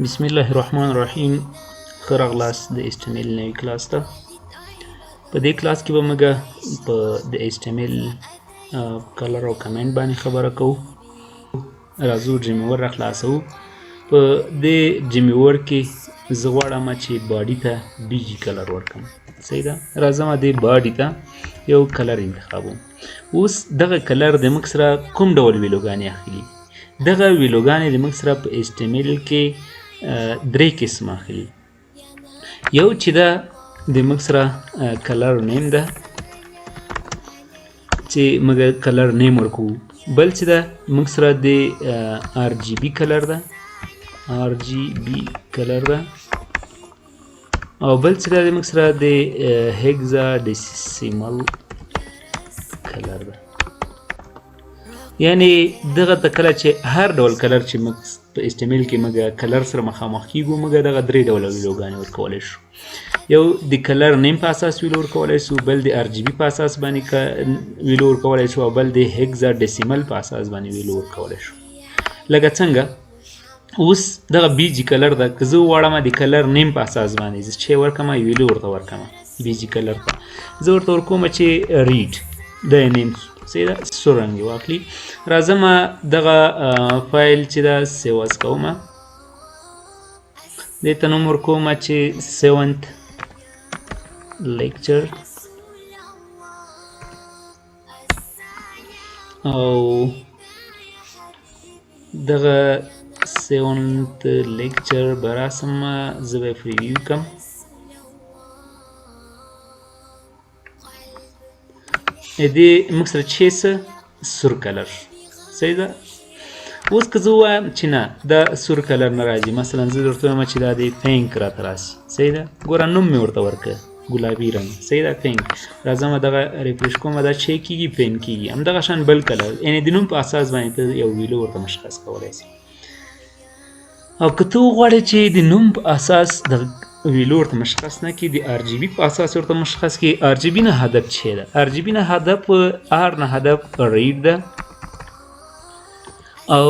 بسم الله الرحمن الرحیم. ښه راغلاست د HTML نوي کلاس ته. په دې کلاس کې به موږ په د HTML color او کمنټ باندې خبره کوو. راځو، Dreamweaver را خلاصوو. په دې Dreamweaver کې زه غواړم چې body ته BG color ورکړم. صحیح ده؟ راځم، دې body ته یو color انتخابوم. اوس دغه color د موږ سره کوم ډول value ګانې اخلي؟ دغه value ګانې د موږ سره په HTML کې درې قسم اخلي. یو چې ده د موږ سره color name ده، چې موږ color name ورکو. بل چې ده موږ سره د RGB color ده، RGB color ده. او بل چې ده د موږ سره د hexadecimal color ده. یعنی دغه ته کله چې هر ډول color چې موږ په HTML کې موږ color سره مخامخ کیږو، موږ دغه درې ډوله value ګانې ورکولی شو. یو د color name په اساس value ورکولی شو، بل د RGB په اساس باندې value ورکولی شو، او بل د hexadecimal په اساس باندې value ورکولی شو. لکه څنګه اوس دغه BG color ده. که زه وغواړم د color name په اساس باندې زه چې ورکم، value ورته ورکم، BG color ته زه ورته ورکوم چې red د name، صحیح ده؟ سور رنګ یې واخلي. راځم، دغه فایل چې ده save as کوم، دې ته نوم ورکوم چې seventh lecture. او دغه seventh lecture به راسم، زه به preview کم. دې موږ سره چې څه سور color، صحیح ده؟ اوس که زه ووایم چې نه، دا سور color نه راځي، مثلا زه درته وایم چې دا د pink راته راسي، صحیح ده؟ ګوره، نوم مې ورته ورکړ، ګلابي رنګ، صحیح ده؟ pink. راځم، دغه refresh کوم، دا چې کیږي pink کیږي. همدغه شان بل color، یعنی د نوم په اساس باندې ته یو value ورته مشخص کولی سي. او که ته وغواړې چې د نوم په اساس د value ورته مشخص نه کړي، د RGB په اساس ورته مشخص کړي، RGB نه هدف چې ده، RGB نه هدف، R نه هدف red ده، او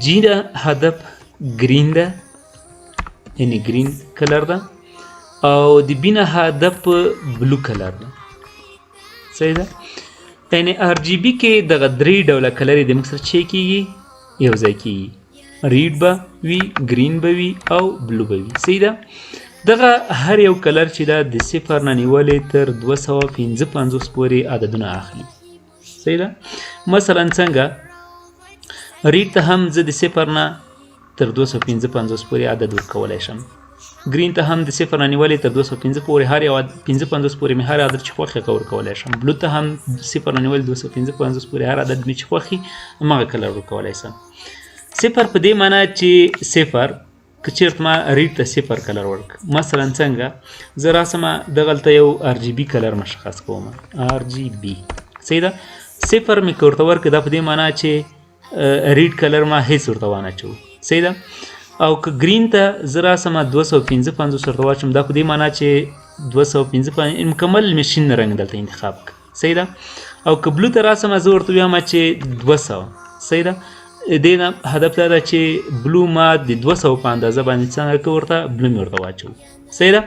G نه هدف green ده، یعنی green color ده، او د B نه هدف blue color ده. صحیح ده؟ یعنی RGB کې دغه درې ډوله color د موږ سره چې کیږي، یو ځای کیږي، red به وي، green به وي او blue به وي. صحیح ده؟ دغه هر یو color چې ده د 0 نه نیولې تر 255 پورې عددونه اخلي. صحیح ده؟ مثلا څنګه red ته هم زه د 0 نه تر 255 پورې عدد ورکولی شم، green ته هم د 0 نه نیولې تر 205 پورې، هر یو 55 پورې مې هر عدد چې خوښ هغه ورکولی شم. blue ته هم 0 نه نیولې 255 پورې هر عدد مې چې خوښي هماغه color ورکولی شم. 0 په دې معنی چې 0، که چېرته ما red ته 0 color ورک، مثلا څنګه زه راسم، دغلته یو RGB color مشخص کوم، RGB، صحیح ده؟ 0 مې که ورته ورکړ، دا په دې معنی چې red color ما هیڅ ورته وانه چوو. صحیح ده؟ او که green ته زه راسم، 255 ورته واچوم، دا په دې معنی چې 255 مکمل مې شین رنګ دلته انتخاب کړ. صحیح ده؟ او که blue ته راسم، زه ورته ووایم چې 200، صحیح ده؟ دې نه هدف دا ده چې blue ما د 200 په اندازه باندې څنګه که ورته blue مې ورته واچوو. صحیح ده؟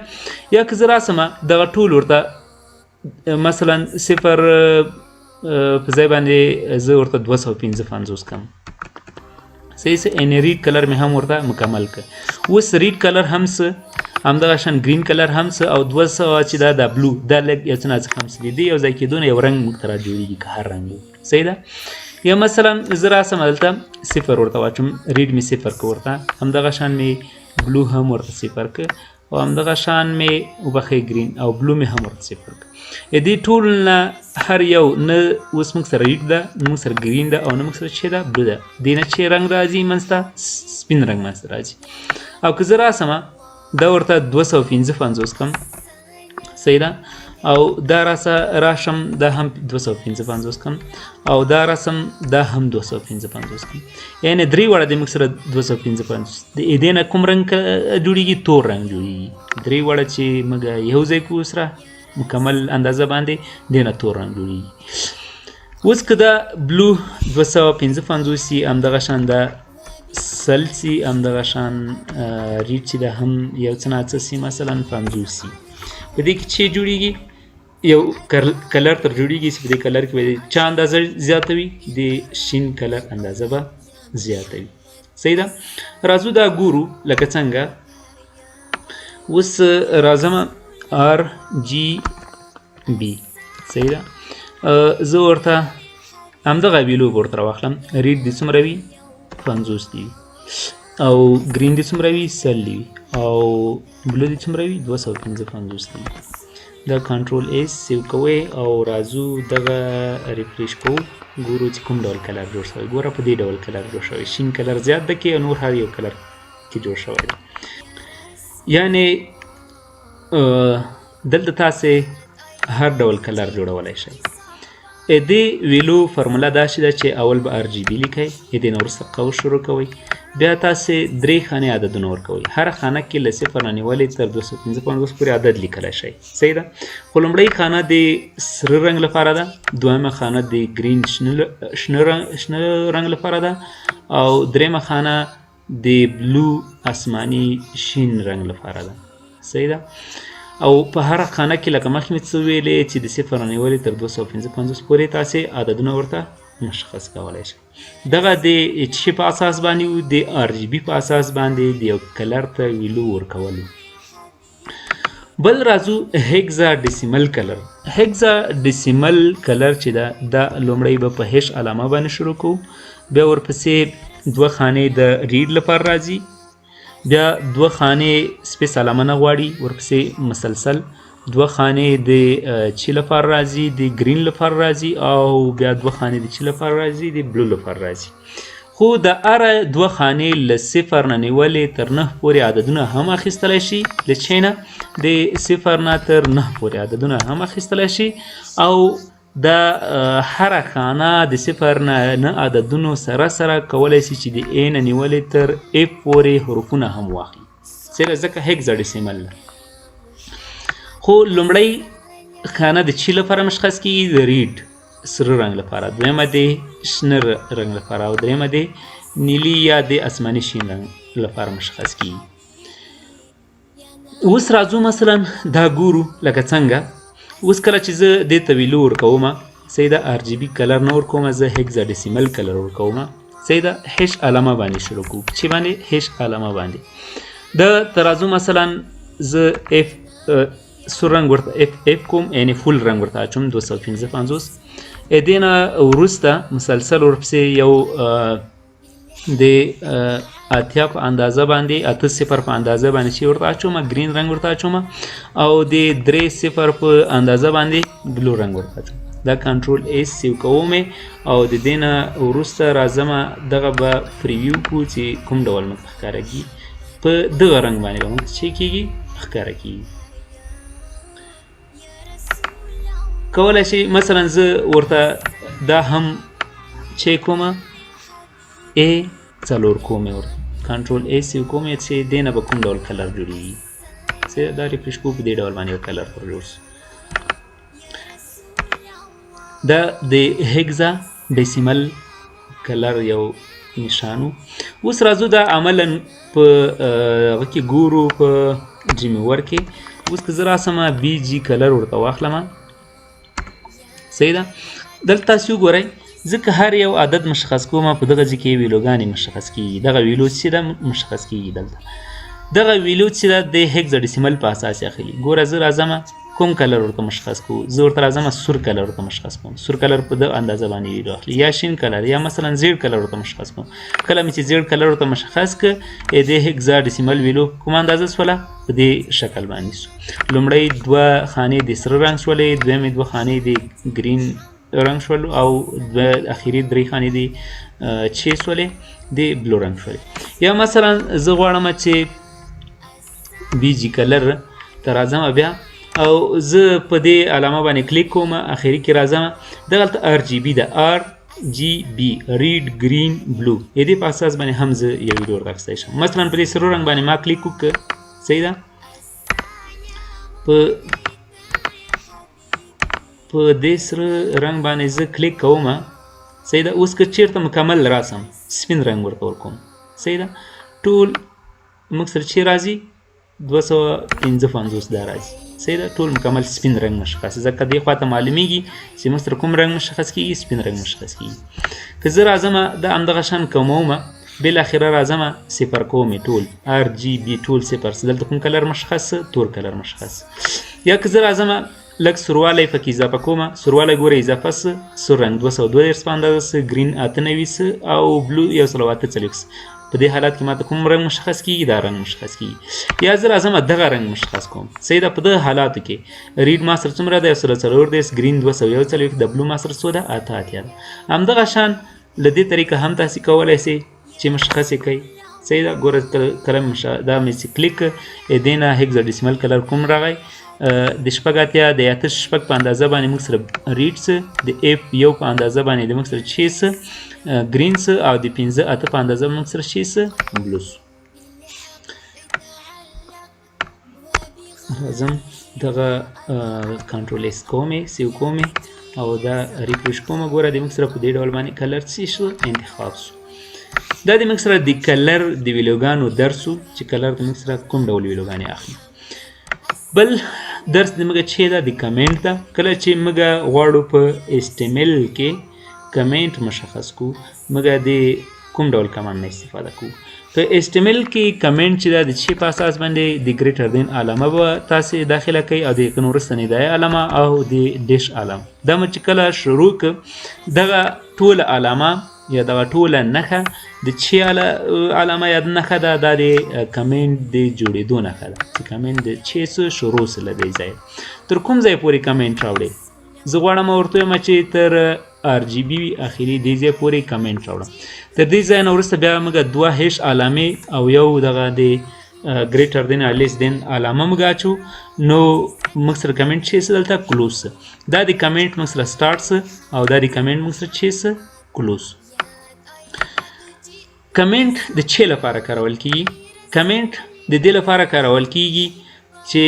یا که زه راسم، دغه ټول ورته مثلا 0 په ځای باندې زه ورته 255 کم، صحیح څه؟ یعنی red color مې هم ورته مکمل کړ. اوس red color هم څه، همدغه شان green color هم څه، او 200 چې دا د blue دا لږ یو څه ناڅه هم څه دي، دې یو ځای کېدو نه یو رنګ موږ ته را جوړېږي، که هر رنګ وي. صحیح ده؟ یا مثلا زه راسم، دلته 0 ورته واچوم، red مې 0 که ورته، همدغه شان مې blue هم ورته 0 که، او همدغه شان مې وبخښئ، green او blue مې هم ورته 0 که. دې ټول نه هر یو نه اوس موږ سره red ده، نه موږ سره green ده، او نه موږ سره چې ده blue ده. دې نه چې رنګ راځي منځته، سپین رنګ منځته راځي. او که زه راسم، دا ورته 255 کم، صحیح ده؟ او دا راسه راشم، دا هم 255 کم، او دا راسم، دا هم 255 کم، یعنی درې واړه د موږ سره 255. د دې نه کوم رنګ جوړیږي؟ تور رنګ جوړیږي. درې واړه چې موږ یو ځای کوو سره مکمل اندازه باندې، دې نه تور رنګ جوړیږي. اوس که دا blue 255 سي، همدغه شان دا 100 سي، همدغه شان red چې ده هم یو څه ناڅه سي، مثلا 50 سي. په دې کې چې جوړیږي یو color تر جوړیږي چې په دې color کې به چا اندازه زیاتوي، د شین color اندازه به زیاتوي. صحیح ده. راځو دا ګورو لکه څنګه. اوس راځم RGB. صحیح ده. زه ورته همدغه value به ورته راواخلم. red دې څومره وي؟ 50 دی وي. او green دې څومره وي؟ 100 دی وي. او blue دې څومره وي؟ 255 دی وي. دا control S save کوئ او راځو دغه refresh کوو، ګورو چې کوم ډول color جوړ شوی. ګوره په دې ډول color جوړ شوی، شین color زیات ده کې او نور هر یو color کې جوړ شوی دی. یعنی دلته تاسې هر ډول color جوړولی شئ. د دې value formula داسې ده چې اول به RGB لیکئ، د دې نه وروسته قوس شروع کوئ، بیا تاسې درې خانې عددونه ورکوئ. هره خانه کې له 0 نه نیولې تر 255 پورې عدد لیکلی شئ. صحیح ده. خو لومړۍ خانه د سره رنګ لپاره ده، دویمه خانه د green شنه رنګ لپاره ده، او درېیمه خانه د blue آسماني شین رنګ لپاره ده. صحیح ده. او په هره خانه کې لکه مخکې مې څه ویلې چې د 0 نه نیولې تر 255 پورې تاسې عددونه ورته مشخص کولی شئ. دغه د چی په اساس باندې و، د RGB په اساس باندې د یو color ته value ورکول. بل راځو hexadecimal color. hexadecimal color چې ده، دا لومړی به په hash علامه باندې شروع کوو، بیا ورپسې دوه خانې د red لپاره راځي، بیا دوه خانې space علامه نه غواړي، ورپسې مسلسل دوه خانې د چی لپاره راځي، د green لپاره راځي، او بیا دوه خانې د چی لپاره راځي، د blue لپاره راځي. خو د هره دوه خانې له 0 نه نیولې تر 9 پورې عددونه هم اخیستلی شي، له چی نه د 0 نه تر 9 پورې عددونه هم اخیستلی شي، او د هره خانه د 0 نه نه عددونو سره سره کولی شي چې د A نه نیولې تر F پورې حروفونه هم واخلي. سره ځکه hexadecimal ده. خو لومړی خانه د چی لپاره مشخص کیږي؟ د red سره رنګ لپاره، دویمه د شنه رنګ لپاره، او درېیمه د نیلي یا د آسماني شین رنګ لپاره مشخص کیږي. اوس راځو مثلا دا ګورو لکه څنګه. اوس کله چې زه دې ته value ورکوم، صحیح ده، RGB color نه ورکوم، زه hexadecimal color ورکوم. صحیح ده. hash علامه باندې شروع کوو، چې باندې hash علامه باندې د ترازو مثلا زه F سور رنګ ورته FF کوم، یعنی full رنګ ورته اچوم 255. دې نه وروسته مسلسل ورپسې یو د 80 په اندازه باندې، 8 0 په اندازه باندې چې ورته اچوم green رنګ ورته اچوم، او د 3 0 په اندازه باندې blue رنګ ورته اچوم. دا control S save کوم او د دې نه وروسته راځم دغه به preview کو چې کوم ډول موږ ته ښکاره کېږي. په دغه رنګ باندې به موږ ته چې کېږي ښکاره کېږي. کولی شي مثلا زه ورته دا هم چې کوم A څلور کوم یې ورته control A save کوم یې چې دې نه به کوم ډول color جوړېږي. چې دا refresh کوو، په دې ډول باندې یو color پر جوړ شو. دا د hexadecimal color یو نشان و. اوس راځو دا عملا په هغه کې ګورو، په Dreamweaver کې. اوس که زه راسم BG color ورته واخلم، صحیح ده. دلته تاسې وګورئ، زه که هر یو عدد مشخص کوم په دغه ځای کې value ګانې مشخص کیږي. دغه value چې ده مشخص کیږي دلته، دغه value چې ده د hexadecimal په اساس یې اخلي. ګوره زه راځم کوم color ورته مشخص کوو، زه ورته راځم سور color ورته مشخص کوم. سور color په دغه اندازه باندې value اخلي، یا شین color، یا مثلا زیړ color ورته مشخص کوم. کله مې چې زیړ color ورته مشخص که، د hexadecimal value کومه اندازه سوله؟ په دې شکل باندې سو. لومړی دوه خانې د سره رنګ شولې، دویمې دوه خانې د green رنګ شول، او دوه اخري درې خانې د چې سولې د blue رنګ شولې. یا مثلا زه غواړم چې BG color ته راځم بیا، او زه په دې علامه باندې کلیک کوم، اخري کې راځم، دغلته RGB ده، RGB red green blue، د دې په اساس باندې هم زه یو value ورته اخیستی شم. مثلا په دې سرو رنګ باندې ما کلیک وکړ، صحیح ده، په دې سره رنګ باندې زه کلیک کوم، صحیح ده. اوس که چېرته مکمل راسم سپین رنګ ورته ورکوم، صحیح ده. ټول موږ سره چې راځي 255 دا راځي، صحیح ده. ټول مکمل سپین رنګ مشخص، ځکه دې خواته معلومیږي چې موږ سره کوم رنګ مشخص کیږي، سپین رنګ مشخص کیږي. که زه راځم دا همدغه شان کموم، بالاخره راځم صفر کوم یې، ټول RGB ټول صفر. دلته کوم color مشخص؟ تور color مشخص. یا که زه راځم لږ سوروالی پکې اضافه کوم، سوروالی ګوره اضافه سه، سور رنګ 232 په اندازه سه، green 98 سه او blue 148. په دې حالت کې ماته کوم رنګ مشخص کیږي؟ دا رنګ مشخص کیږي. یا زه راځم دغه رنګ مشخص کوم، صحیح ده. په دغه حالاتو کې red ما سره څومره ده؟ 134، green 241، د blue ما سره څو ده؟ 88 ده. همدغه شان له دې طریقه هم تاسې کولی شئ چې مشخص یې کړئ، صحیح ده. ګوره کله دا مې چې کلیک دې نه hexadecimal color کوم راغی؟ د 86 د 86 په اندازه باندې موږ سره red څه، د F یو په اندازه باندې د موږ سره چې څه green څه او د 5 8 په اندازه موږ سره چې څه blue. راځم دغه control S کوم، save کوم او دا refresh کوم. ګوره د موږ سره په دې ډول باندې color څه شو؟ انتخاب شو. دا د موږ سره د color د value ګانو درس و چې color د موږ سره کوم ډول value ګانې اخلي. بل درس د موږ چې ده د کمنټ ده. کله چې موږ غواړو په HTML کې کمنټ مشخص کو، موږ د کوم ډول command نه استفاده کوو؟ په HTML کې کمنټ چې ده د چی په اساس باندې د greater than علامه به تاسې داخله کوي او د هغې نه وروسته ندایه علامه او د dash علامه. دا مو چې کله شروع که دغه ټوله علامه یا دغه ټوله نښه د چی علامه یا نښه ده، دا د کمنټ د جوړېدو نښه ده چې کمنټ د چی څه شروع سه له دې ځایه تر کوم ځای پورې کمنټ راوړي. زه غواړم ورته ووایم چې تر RGB اخري دې ځای پورې کمنټ راوړم. تر دې ځای نه وروسته بیا موږ دوه hash علامې او یو دغه د greater than less than علامه موږ اچو، نو موږ سره کمنټ چې څه دلته close سه. دا د کمنټ موږ سره سٹارټ سه او دا د کمنټ موږ سره چې څه close. کمنټ د چه لپاره کارول کیږي؟ کمنټ د دې لپاره کارول کیږي چې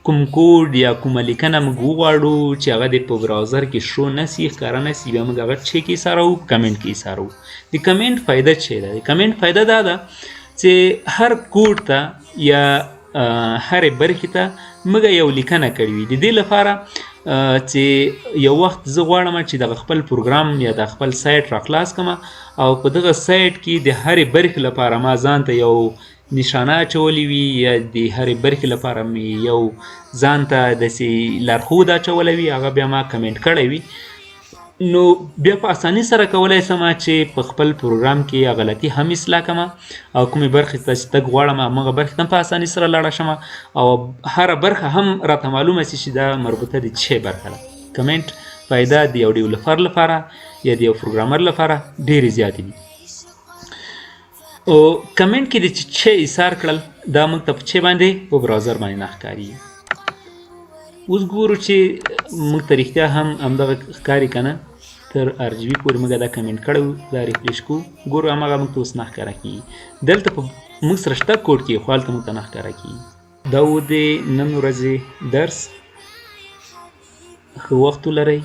کوم کوډ یا کومه لیکنه موږ وغواړو چې هغه د په browser کې شو نه سي، ښکاره نه سي، بیا موږ هغه چې کې ایساروو؟ کمنټ کې ایساروو. د کمنټ فایده څه ده؟ د کمنټ فایده دا ده چې هر کوډ ته یا هرې برخې ته موږ یو لیکنه کړې وي، د دې لپاره چې یو وخت زه غواړم چې دغه خپل پروګرام یا د خپل سایت را خلاص کړم او په دغه سایت کې د هرې برخې لپاره ما ځان ته یو نشانه اچولې وي یا د هرې برخې لپاره مې یو ځان ته داسې لارښود اچولی وي، هغه بیا ما کمنټ کړی وي، نو بیا په اساني سره کولای سم چې په خپل پروګرام کې یا غلطي هم اصلاح کړم او کومې برخې ته چې تګ غواړم همغه برخې ته هم په اساني سره لاړه شم او هره برخه هم راته معلومه شي چې دا مربوطه د څه برخه ده. کمنټ فایده د یو developer لپاره یا د یو programmer لپاره ډېرې زیاتې دي. او کمنټ کې د چې ایثار کړل دا موږ ته په چې باندې په browser باندې نه ښکاري. اوس ګورو چې موږ ته رښتیا هم همدغه ښکاري که نه. تر RGB پورې موږ دا کمنټ کړی وو، دا refresh کوو، ګورو هماغه موږ ته اوس نه ښکاره کېږي. دلته په موږ سره شته کوډ کې، خو هلته موږ ته نه ښکاره کېږي. دا و د نن ورځې درس. ښه وخت ولرئ.